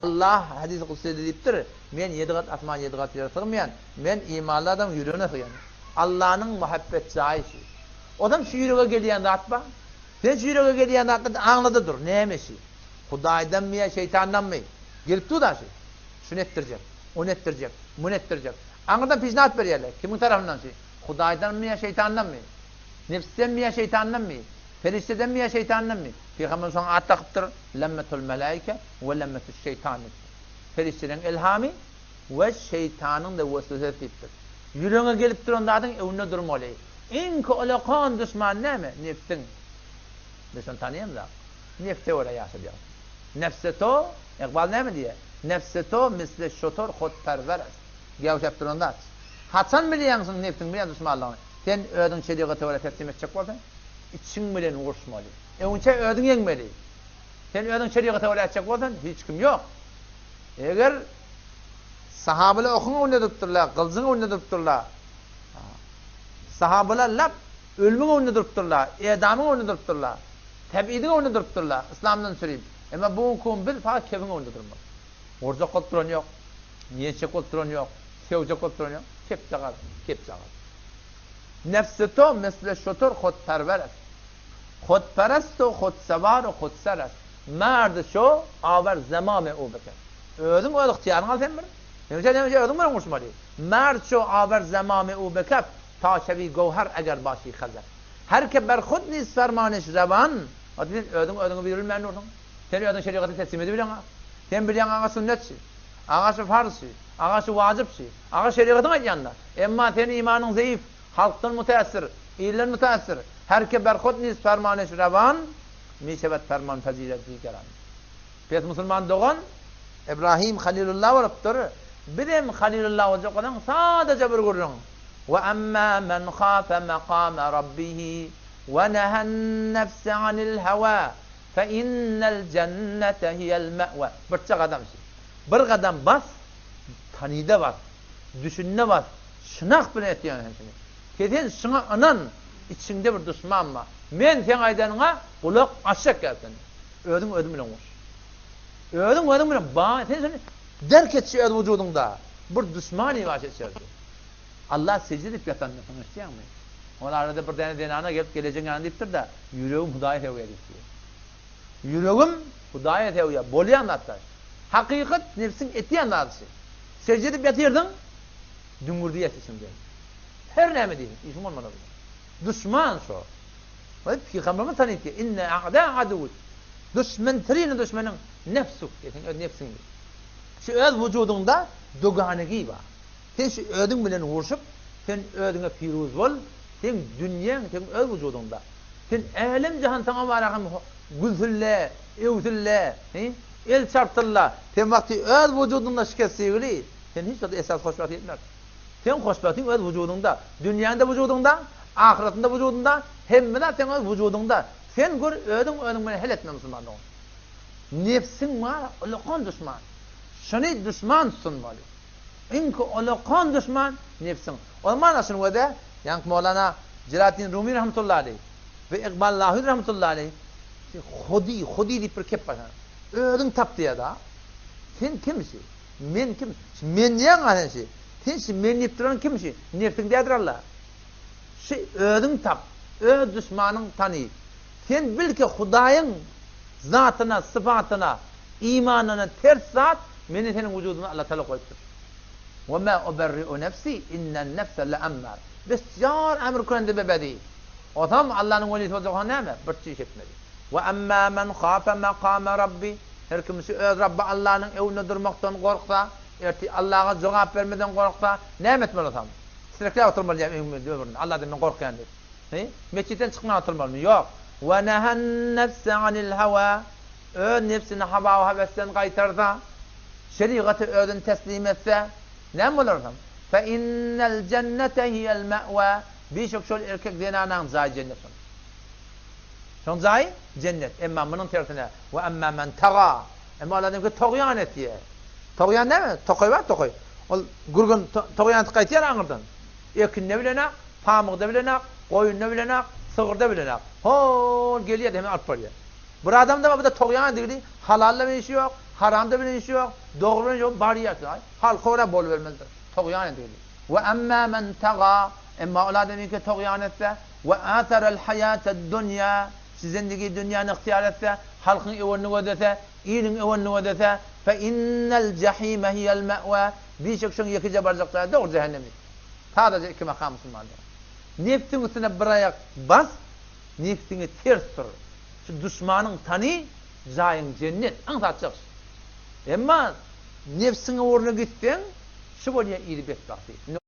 Allah hadys-y kudside diýipdir, Men ýedi gat asman ýedi gat ýere sygmaýan, men imanly adamyň ýüregine sygýan. Allanyň muhabbet jaýy şu. Ozam şu ýürege gelýän zat bar. Sen şu ýürege gelýän zatlar aňlada dur, näme şi? Hudaýdanmy ýa şeýtandanmy? Gelip dur-da şi. Şuny etdirjek, ony etdirjek, muny etdirjek. Aňyrdan pişnat berýärler. Kimiň tarapyndan şi? Hudaýdanmy ýa şeýtandanmy? Nebsdenmi ýa şeýtandanmy? Perişdedenmi ýa şeýtandanmy? Pygamberimiz şoňa at dakypdyr, Lemmetul melaike we lemmetüş şeýtan diýipdir. Perişdeleriň elhamy we şeýtanyň-da weswesesi diýipdir. Ýüregiňe gelip duran zadyň öňünde durmaly. Iňki olakan duşman näme? Nebsiň. Biz şony tanaýamzak. Nebse görä ýaşadýarys. Nefse to, Ykbal näme diýýär? Nefse to misle şotor hotperwer est. Gäwşäp duran zat. Haçan bilýäňsiň nebsiň bilen duşmanlygyny? Sen özüň şerigata görä teslim etjek bolsaň, içiň bilen uruşmaly. Öňçä özüň ýeňmeli. Sen özüň şerigata görä etjek bolsaň, hiç kim ýok. Eger sahabalar okuň öňünde durupdyrlar, gylyjyň öňünde durupdyrlar. Sahabalar lap ölümiň öňünde durupdyrlar, edamyň öňünde durupdyrlar, tebidiň öňünde durupdyrlar, yslamdan sürüp. Emma bu günki gün biz fakat kefiň öňünde durmaly. Urjak bolup duran ýok, ýençjek bolup duran ýok, sögjek bolup duran ýok, kepjagaz, kepjagaz. Nefsi to misli şutur hutperwer est. Hutperest u hutsewar u hutser est. Merdi şo, awer zemame u beke. Özüň öz ygtyýaryňy al sen bir. Hemişe hemişe özüň bilen uruşmaly. Merd şo, awer zemame u bekef, ta şewi gowher eger başy hazef. Her ke ber hud niz fermaniş rewan, Hadi sen özüň özüňe buýrulmaýan dursuň. Sen özüň şerigaty teslim edibileňok. Sen bilýäň aga sünnet şi. Aga şu farz şi. Aga şu wajyp şi. Aga şerigatyň aýdýanda. Emma seniň imanyň zeýif, halkdan mütäessir, ilden mütäessir. Her ke ber hud niz fermaniş rewan, mi şewed ferman pezir ez digeran. Pes musulman dogan Ibrahim Halilullah bolupdyr. Bizem Halilullah boljak bolsaň sadaja bir gürrüň. Ve emma men hafe makame rabbihi ve nehen nefse anil hewa fe innel cennete hiyel me've. Birçe gadam şu. Bir gadam bas, tanyda bas, düşünde bas, şynak bilen etýäň sen şuny. Ke sen şuňa ynan, içiňde bir duşman bar. Men seň aýdanyňa gulak asjak ýaly sen. Özüň özüň bilen uruş. Özüň özüň bilen ba sen şony derk etşi öz wujudyňda. Bir duşmany bar şeçerde. Allah sejde edip ýatanda sen eşitýäňmi? Ol arada bir däne zenana gelip gelejegiň ýanyna diýipdir-de, ýüregim Hudaýa sögýär diýipdir. Ýüregim Hudaýa sögýär. Bolýan zatlar. Hakykat nebsiň etýän zady şi. Sejde edip ýatyrdyň, düňňürdi ýet içiňden. Her näme diýseň, işiň bolmaz o bilen. Duşman şo. Goý, pygamberimiz tanytýar, Inne a'da aduwwik, Duşmen tirini duşmeniň nefsuk diýýär, seň öz nebsiň diýýär. Şu öz wujudyňda doganegi bar. Sen şu özüň bilen urşup, sen özüňe piruz bol, seň dünýäň seň öz wujudyňda. Sen älem-jahan saňa bara hem gülsünle, öwsünle, hi, el çarpsynla, sen wagty öz wujudyňda şikestigili, sen hiç wagt esasy hoşbagty ýetmersiň. Seň hoşbagtyň öz wujudyňda, dünýäň-de wujudyňda, ahyratyň-da wujudyňda, hemme zat seň öz wujudyňda. Sen gör özüň özüň bilen hel etme musulman dogan. Nebsiň bar ulakan duşman. Şuny duşman tutunmaly. Iňki ulakan duşman nebsiň. Ol mana şuny göze, ýaňky Mowlana Jelaletdin Rumi rahmetullahi aleýh we Iqbal Lahuri rahmetullahi aleýh Hudi, Hudi diýip bir kep bar. Özüň tap diýýär-da. Sen kim şi? Men kim? Şi men diýýäň-a sen şi. Sen şi men diýip duran kim şi? Nebsiň dädir alla. Şi özüň tap, öz duşmanyň tany. Sen bil ki Hudaýyň zatyna, sypatyna, imanyna ters zat meni seniň wujudyňa Allatagala goýupdyr. Ve ma uberri'u nefsi innen nefse le'emmar. Bisýar emr kendi be bedi. Osam Allanyň welisi boljak bolsaň näme? Birçe iş etmeli. Ve emmâ men hâfe makâme Rabbi. Her kim şu öz Rabby Allanyň öňünde durmakdan gorksa, ertir Allaga jogap bermeden gorksa, näme etmeli osam? Titrekläp oturmaly diýýär öňünde ömründe, Alladan men gorkýan diýip. Hi? Metjitden çykman oturmalymy? Ýok. Ve nehen nefse anil hewâ. Öz nebsini hawa-u höwesden gaýtarsa, şerigata özüni teslim etse, näme bolar osam? Fe innel jennete hiýel me'wâ. Bişek şol erkek zenanaň jaýy jennet şonuň. Şoň jaýy jennet. Emma munuň tersine, we emma men taga. Emma ol adam ki togýan etýär. Togýan näme? Tokaý bar, tokaý. Ol gürgen togýan etip gaýtýar aňyrdan. Ekinde bilenak, pamykda bilenak, goýunda bilenak, sygyrda bilenak. Hol gelýär-de hemen alyp barýar. Bir adam-da bar, bu-da togýan digili, halalla bir işi ýok, Haramda bilen işi ýok, dogry bilen işi ýok, barýar. Halka görä bolubermelidir. Togýan edildi. We emmâ men tagâ, emma ol adamyňky togýan etse, we âserel haýâted-dunýâ, şu zindigi dünýäni ygtyýar etse, halkyň öwenini gözlese, iliň öwenini gözlese, fe innel jehîme hiýel me'wâ, bişek şoň ýekeje barjak jaýy dogry jähennemdir. Sadaja iki makam musulmanda. Nebsiň üstüne bir aýak bas, nebsiňe ters dur. Şu duşmanyň tany, jaýyň jennet, aňsatjak iş. Emma nebsiň ugruna gitseň, şu bolýar ili betbagty.